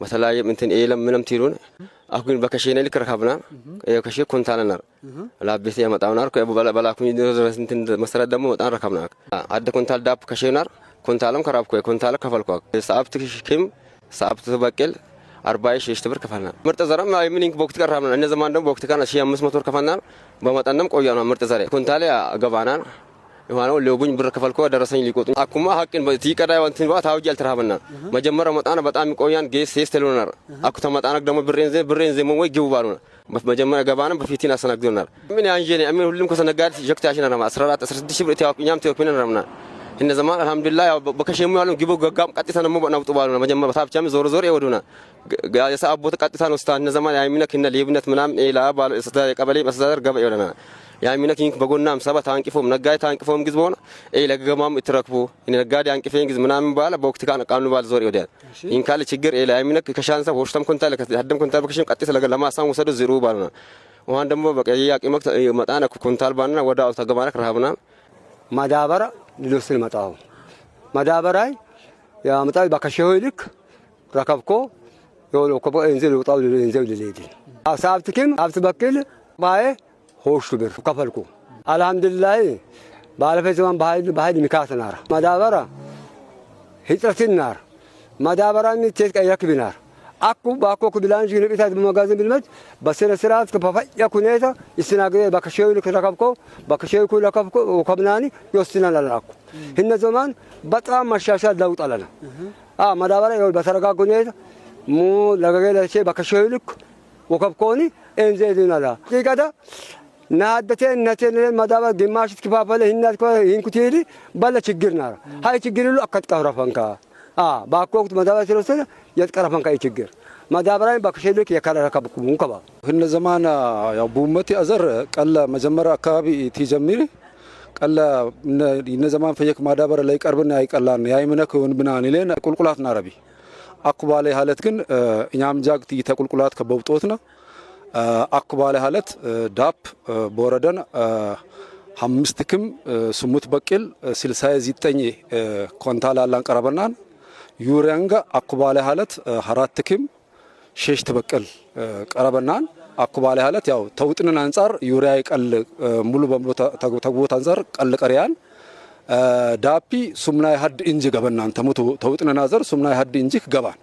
በተለያየ እንትን ኤለም ምንም ትሉን አኩን በከሼነ ልክ ረካብና ከሼ ኮንታለናር ላቤት ያመጣውናር በላኩኝ ድረስ እንትን መሰረት ደግሞ በጣም ረካብና አደ ኮንታል ዳፕ ከሼናር ኮንታለም ከራብኮ ኮንታለ ከፈልኳ ሰአብት ክም ሰአብት በቅል 40 ሺህ ብር ከፈልናል። ምርጥ ዘረም ምን በወቅት ቀራብና እነ ዘማን ደግሞ በወቅት ካና 1500 ብር ከፈልናል። በመጠንም ቆያና ምርጥ ዘሬ ኮንታለ ገባናል የሆነው ሊወጉኝ ብር ከፈልኮ ደረሰኝ ሊቆጡ አኩማ ሀቅን ቲቀዳ ወንትን ባ ታውጅ አልተራበና መጀመሪያ መጣና በጣም ይቆያን ጌስ ሴስ ተሉናር አኩ ተመጣና ደግሞ ብሬን ዘ ወይ ግቡ ባሉና መጀመሪያ ገባና በፊቲን አሰናግዶናል። ምን ያንጀኔ አሚን ሁሉም ከሰነጋድ ጀክታሽና ነው 14 16 ሺህ ብር ቲያቁኛም ቲያቁኝ ነርምና እነ ዘማን አልሐምዱሊላህ ያው በከሸሙ ያሉ ግቡ ገጋም ቀጥታ ነው ናውጡ ባሉና መጀመሪያ ታብቻም ዞር ዞር ይወዱና የሰዓት ቦታ ቀጥታ ነው ስታ እነ ዘማን ያሚነክ እነ ሌብነት ምናምን ኤላ ባሉ ቀበሌ መስተዳደር ገበ ይወለና ያሚነክ ይንክ በጎናም ሰባ ታንቂፎም ነጋዴ ታንቂፎም ግዝ በሆነ ኤ ለገማም እትረክቡ እነ ነጋዴ አንቂፌን ግዝ ምናምን ባለ በወቅት ካን ቃኑ ባል ዞር ይወዳል። ይንካል ችግር ኤ ያሚነክ ከሻንሳ ሆሽተም ኮንታ ለከ ሀደም ኮንታ በከሸም ቀጥታ ለገ ለማሳም ወሰዱ ዝሩ ባሉና ውሃን ደግሞ በቃ ያቂመክ መጣነ ኮንታል ባና ወዳ ተገባነክ ረሃብና ማዳበራ ሊወስድ መጣው ማዳበራይ ያመጣ በከሸው ልክ ረከብኮ የሆነ ኮቦ እንዘል ወጣው እንዘል ለሌዲ አሳብትክም አብት በክል ባይ ሆሽቱ ብር ከፈልኩ። አልሐምዱሊላህ ባለፈ ዘመን በኃይል ሚካት ናር ማዳበራ ህጥረትን ናር ማዳበራ ሚቴት ቀየክ ቢናር አኩ ባኮ ኩብላንጅ ንብታ በመጋዘን ቢልመት በስነ ስርዓት ከፈያ ኩኔታ ይስናገ በከሸው ልክ ረከብኮ በከሸው ኩ ረከብኮ ወከብናኒ ይወስናል አላኩ። ህነ ዘማን በጣም መሻሻል ለውጥ አለና አ ማዳበሪያ ይወል በተረጋጉ ሁኔታ ሙ ለገገለቼ በከሸው ልክ ወከብኮኒ እንዘይዱናላ ይቀዳ ናደቴ ነቴን ማዳበሪያ ግማሽ ትከፋፈለ ህናት ይንኩቴሊ ባለ ችግር ናራ ሃይ ችግር ይሉ አከት ቀረፈንካ አ ባኮ ወቅት ማዳበሪያ ስለወሰነ የትቀረፈንካ ችግር ማዳበሪያ በከሸው ልክ የከረከብኩ ሙከባ ህነ ዘማን ያው ቡመቲ አዘር ቀለ መጀመሪያ አካባቢ ቲጀምሪ ቀለ እነ ዘማን ፈየክ ማዳበሪያ ላይ ቀርብና አይቀላን ያይምነክ ወንብናን ይለን ቁልቁላት ናረቢ አኩባለ ሀለት ግን እኛም ጃግት ተቁልቁላት ከበውጦትና አኩባለ ሀለት ዳፕ ቦረደን 5 ክም ስሙት በቅል 69 ኮንታል አላን ቀረበናን ዩሪያንጋ አኩባለ ሀለት 4 ክም ሸሽ ተበቅል ቀረበናን አኩባለ ሀለት ያው ተውጥንን አንጻር ዩሪያ ይቀል ሙሉ በሙሉ ተግቦት አንጻር ቀል ቀሪያን ዳፒ ሱምናይ ሀድ እንጂ ገበናን ተሙቱ ተውጥንን አዘር ሱምናይ ሀድ እንጂ ገባን።